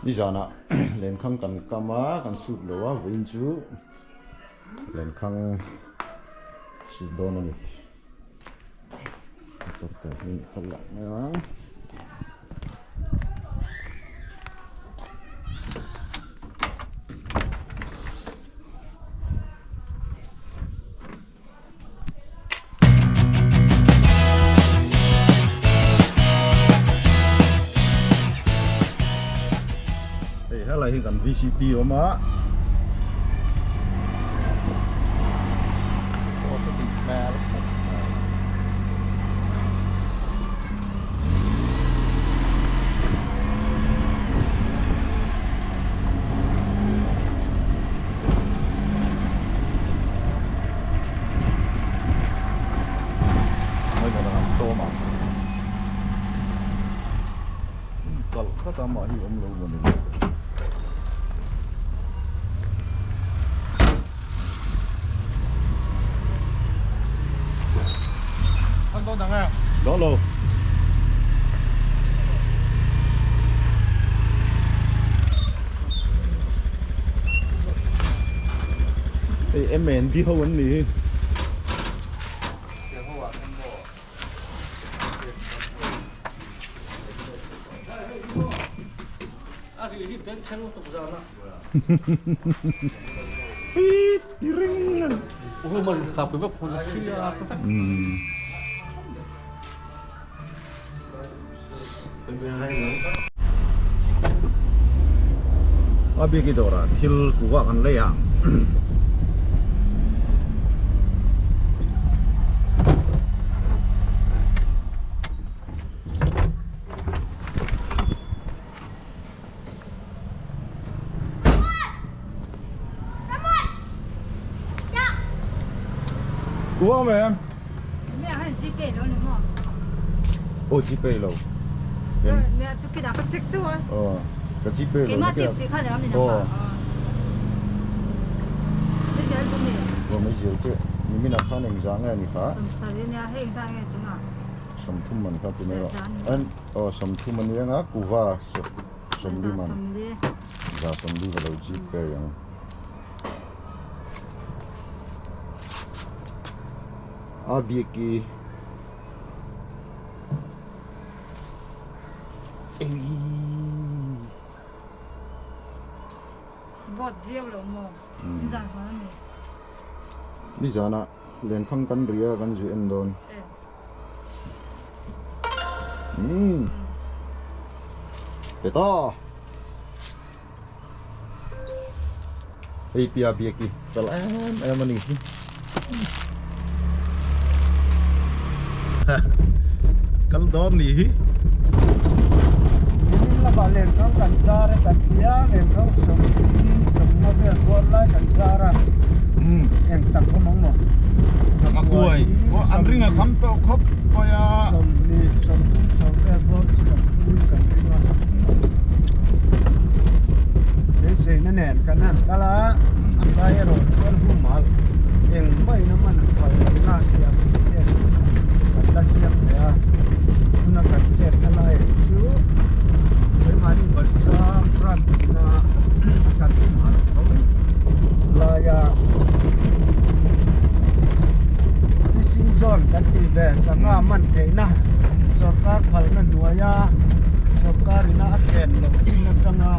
Nizanah lenkhang kan kam a, kan sut lo a, vawiin chu lenkhang sut dawn a ni. Motor te hi kal lah mai ang. Hei helai hi kan VCP awm a. Đó luôn. Hei MND ho an ni hi. A bik i dawrah thil kuhva kan lei ang. Kuhva awm em? Aw gpay lo. Aw ka gpay lo aw. Aw mai zel che nimin ah khan engzah nge a ni kha? Sawmthum man kha ti mai rawh. Aw sawmthum a nia nga kuhva sawmli man za sawmli ka lo gpay ang. A bik i Vote viau lo maw? Nizan khan a ni. Nizanah lenkhang kan ri a kan zui en dawn. Umm. Peta. Hei pia biaki fel em em a ni hi. Kal dawn ni hi. Nimin lamah lenkhang kan zar a kan ti a, lenkhang sawmli sawmna vel kual lai kan zar a, eng tak awm ang maw? Ngakuai, an ring a kham tawh khawp mai a. Sawmli sawmthum chho vel bawk chu kan phul kan ring a. Beiseina nen kan han kal a, a lai erawh chuan humal engmahina man huai lohna tih ang chi te kan la siam ve a, tuna kan chetna lai chu keimahni bazar branch ina kan humal tho laia fishing zone kan tih ve sangha man theihna sorkar phalna hnuaia sorkar ina a then loh chin atanga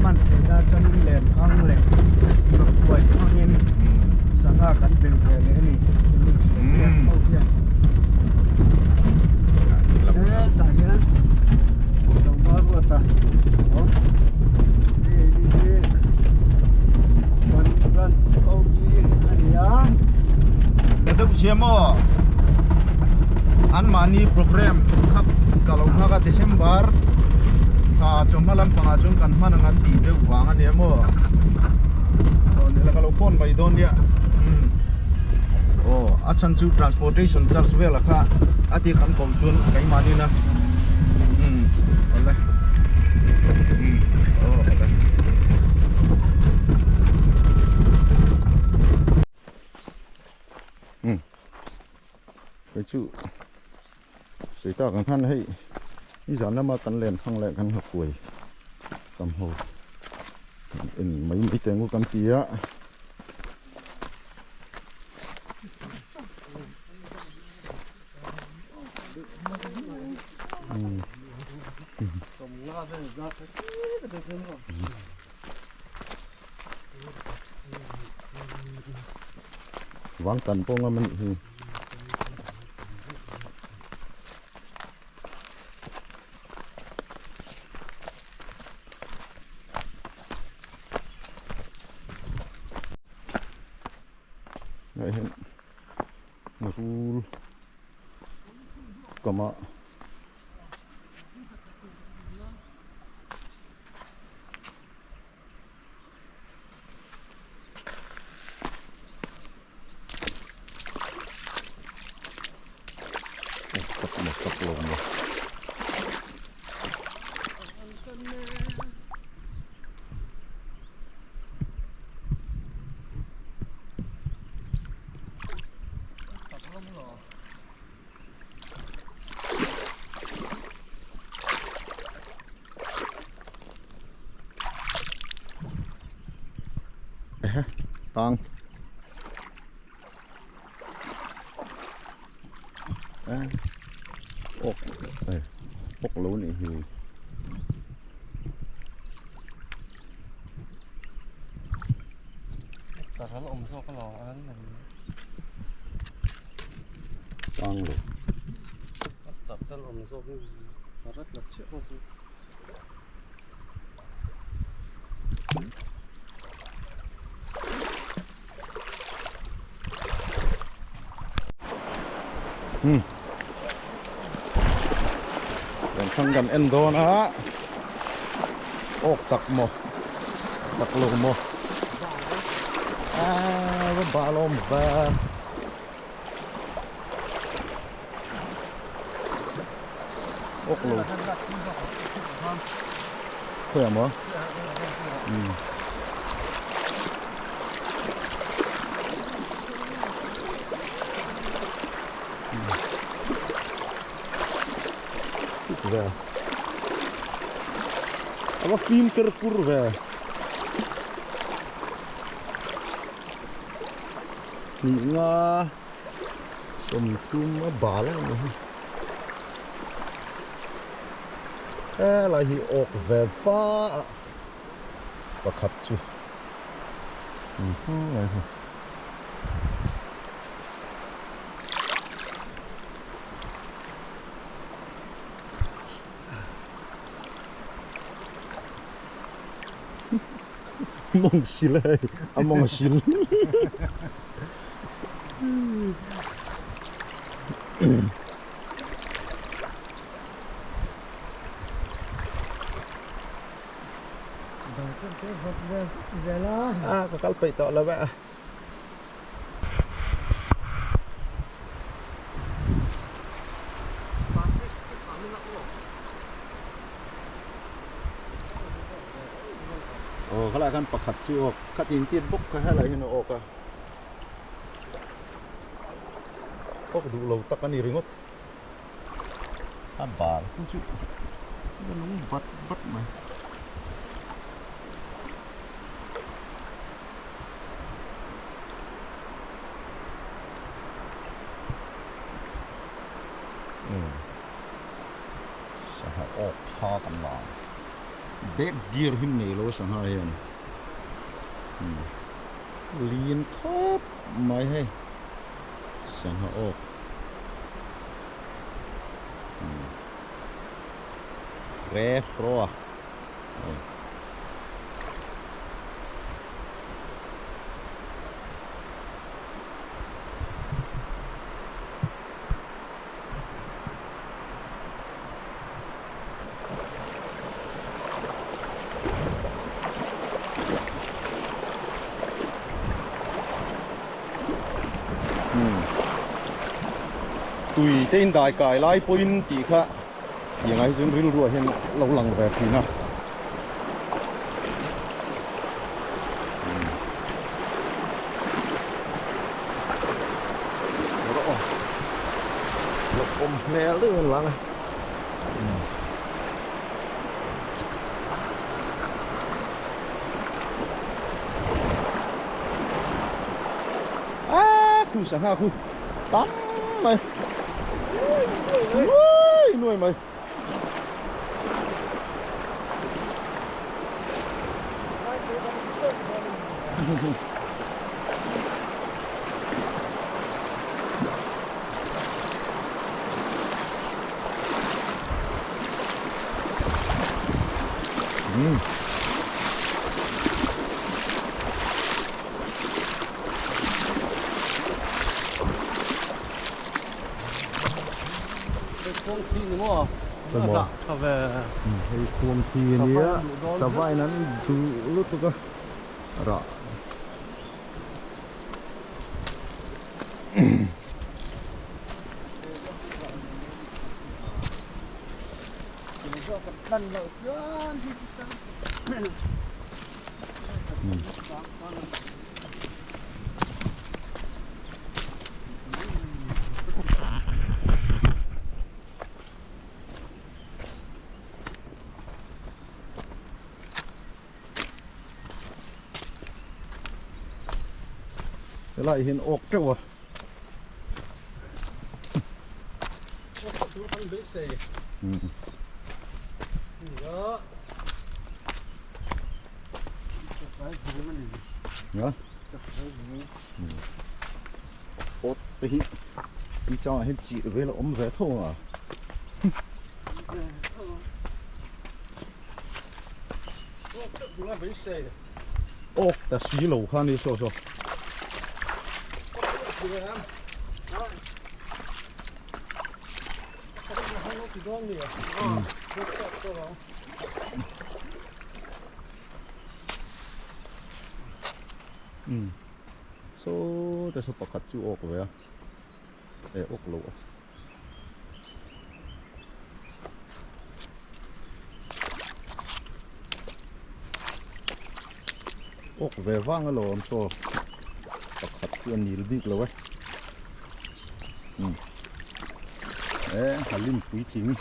man theihna atangin len khang leh rawtuai hmangin sangha kan bei ve leh a ni ho hian hetah hian tlangval ruat a awm hei hi kan branch OB a ni a. Ka deuh chiam aw anmahni program kha ka lo nghak a December thla chawhma lampangah chuan kan hman ang an tih deuh vang a nia maw aw nila ka lo phone mai dawn nia aw a chhan chu transportation charge vel kha a ti kan kawm chuan keimahni na umm awle umm aw awle. Umm kei chu sawi tak ang khan hei nizan lama kan len hmang leh kan ha kuai. Kam ho en mai mai teng u kan ti a. Vang tan pawh ngam a nih hi. Hei hian rul kamah Tak maw tak lo maw. Ehe tang awk awk lo nih hi. Tang lo. Hmm. Kan thang kan en dawn a. Awk tak maw? Tak lo maw? Ah, va balawm va. Awk lo. Khawiah maw? Umm. Ve. A va fim ker kur ve. Hnih nga sawmthum a bal a ni hi helai hi awk ve va a pakhat chu helai hi Mawng sil hei a mawng a sil. A ka kal peih tawh lo e. Aw khalai khan pakhat chu awk khat in tir bawk kha helai hian a awk a awk duh lo tak a ni ringawt a bal khu chu a lung bat bat mai. Sangha awk thla kan la ang back gear hi nei lo sangha hian lin khawp mai hei sangha awk re hraw a. Tui te in dai kai lai pawhin tih kha tiang ah hi chuan rilru ah hian lo lang ve thin a. Awm hmel deuh in lang a. Khu sangha khu tam mai nuai nuai mai. Hei khuang thi ania sava in an duh lutuk a rah. Helai hian awk teuh a. Pot te hi tui changah hian chih vel a awm ve tho ang a. Awk ta si lo kha ni saw saw. Saw te saw pakhat chu awk ve a eh awk lo a. Awk ve vang alawm saw pakhat chu a nil bik lo e e halim puitling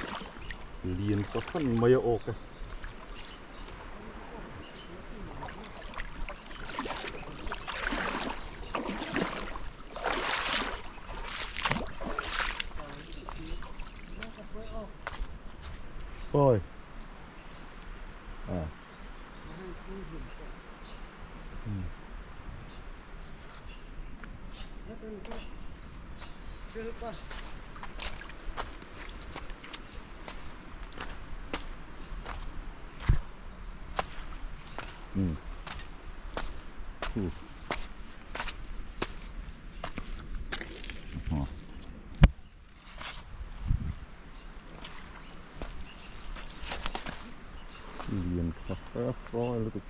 lian fahran mai a awk e. Ôi. À. Ừ. Ừ. Ừ. Lian tha hra hra lutuk.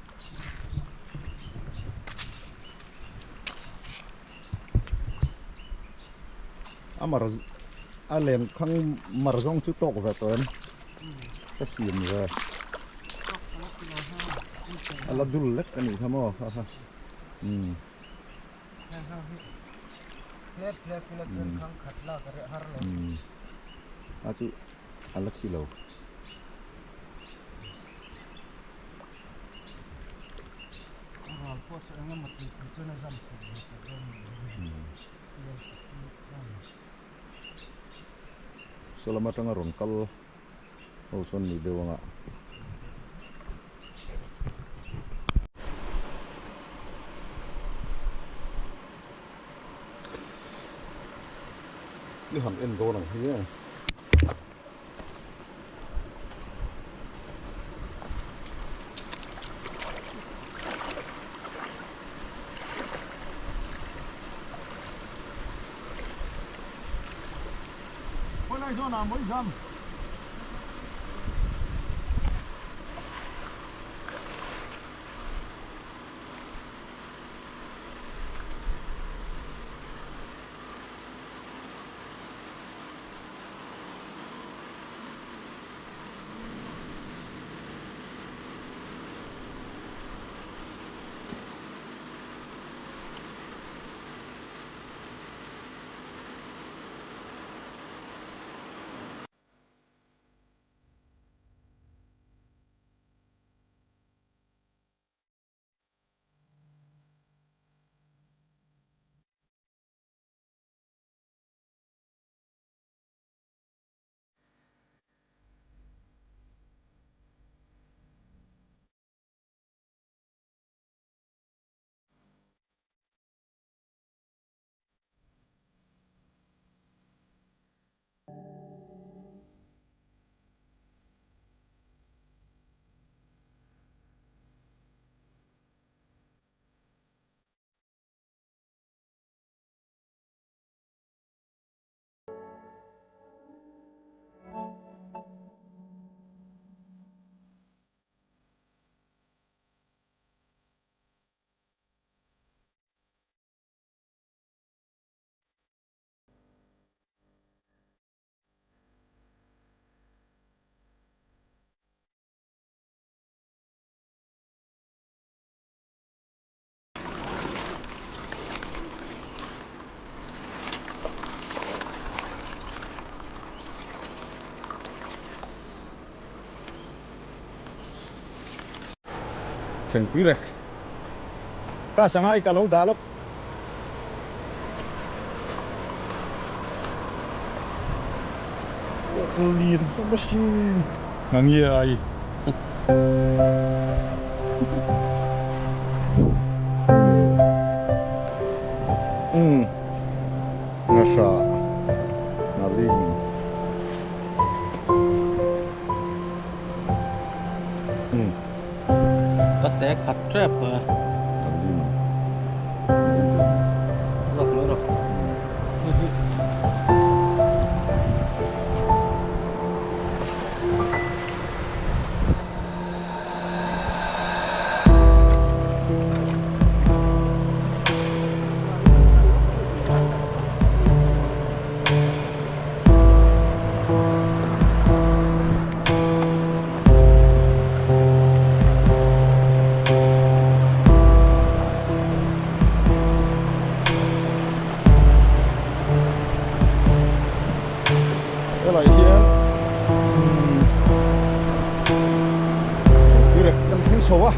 A mar a len khang mar zawng chu tawk ve tawh em ka siam ve a la dul lek a nih kha maw ha ha umm. A chu a la thi lo. Saw lam atanga rawn kal ho sawn ni deuh anga. I han en dawn ang hi e. Khawi lai zawn ah mawi zam. Thlengpui rek. Ka sangai ka lo dah lawk. Lin machine ngangiai. Um ngasha ngaling. Um. Ka te khat tep a. Lawk mai rawh. Helai hian Tuirek kan thleng chho a.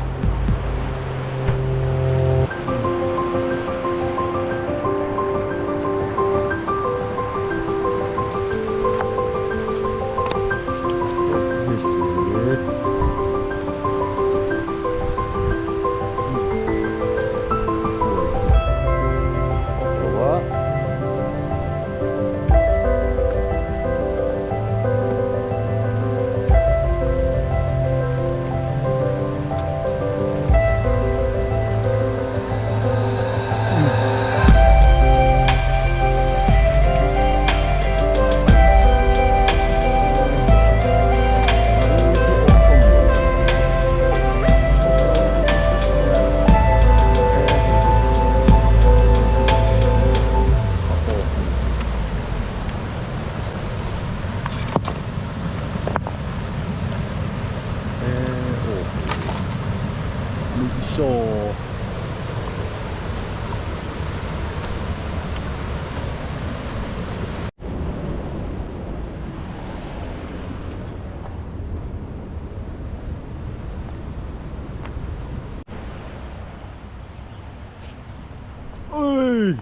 Ui!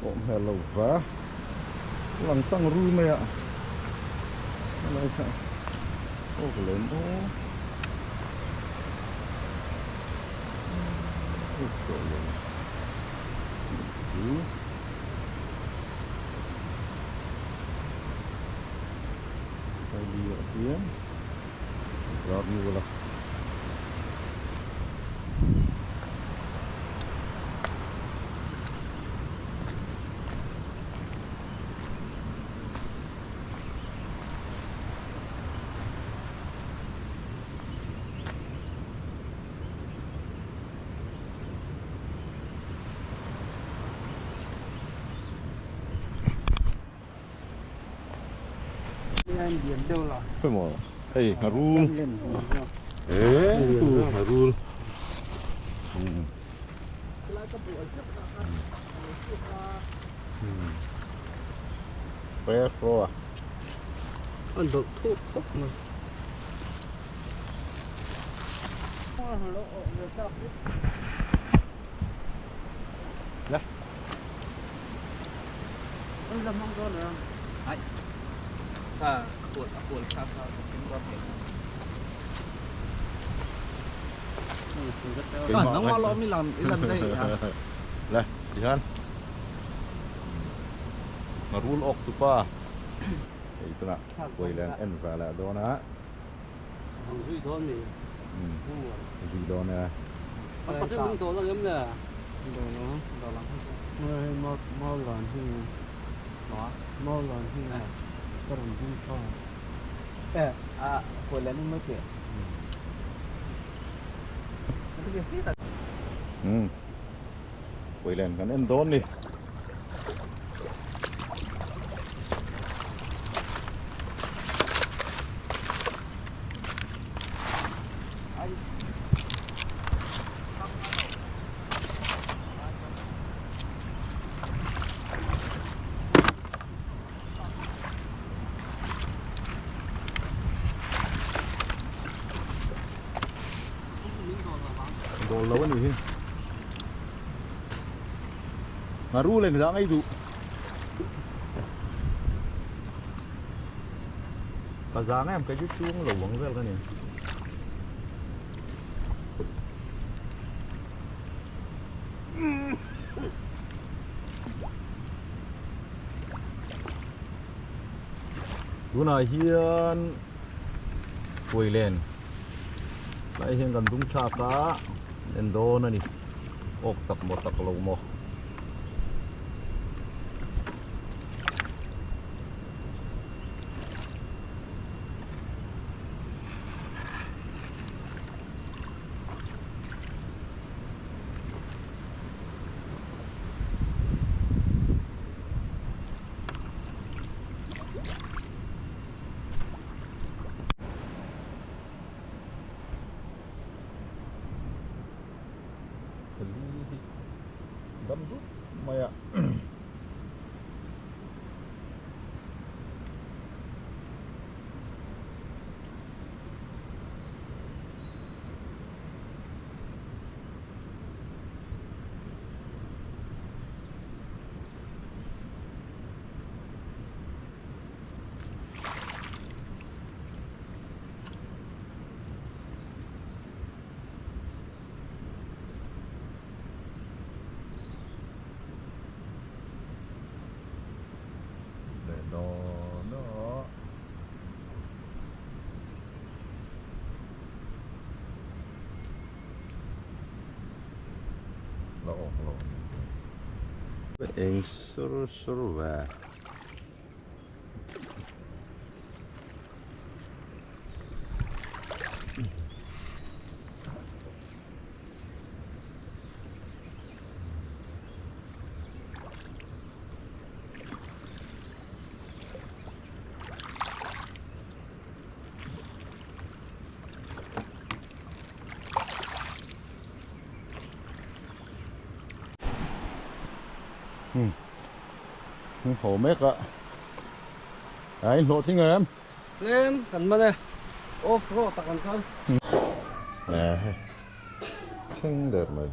Awm hmel lo va. Lang tlang rul mai a. Helai kha. Aw ka lem aw. Aw ka lem. Hei hian ram nul a. Khawimaw hei ngharul eh ngharul Fair floor An dawlh thuk khawp mai. Le tihian ngharul awk tupa hei tunah kuai len en ve leh dawn a zui dawn e. Umm Puilen kan en dawn ni. Chawl lo a nih hi. Ngharu leng zang ei duh. Ka zang em kei chu chuang lo ang vel ka ni. Tunah hian Puilen lai hian kan dung thlak a en dawn a ni awk tak maw tak lo maw. Thali hi dam dup mai a. Leh dawn a. La awk lo a ni. Eng sur sur ve. Haw mek a a in hlawh tling em? Tlem kan man e off road ah kan kal. Thleng der mai.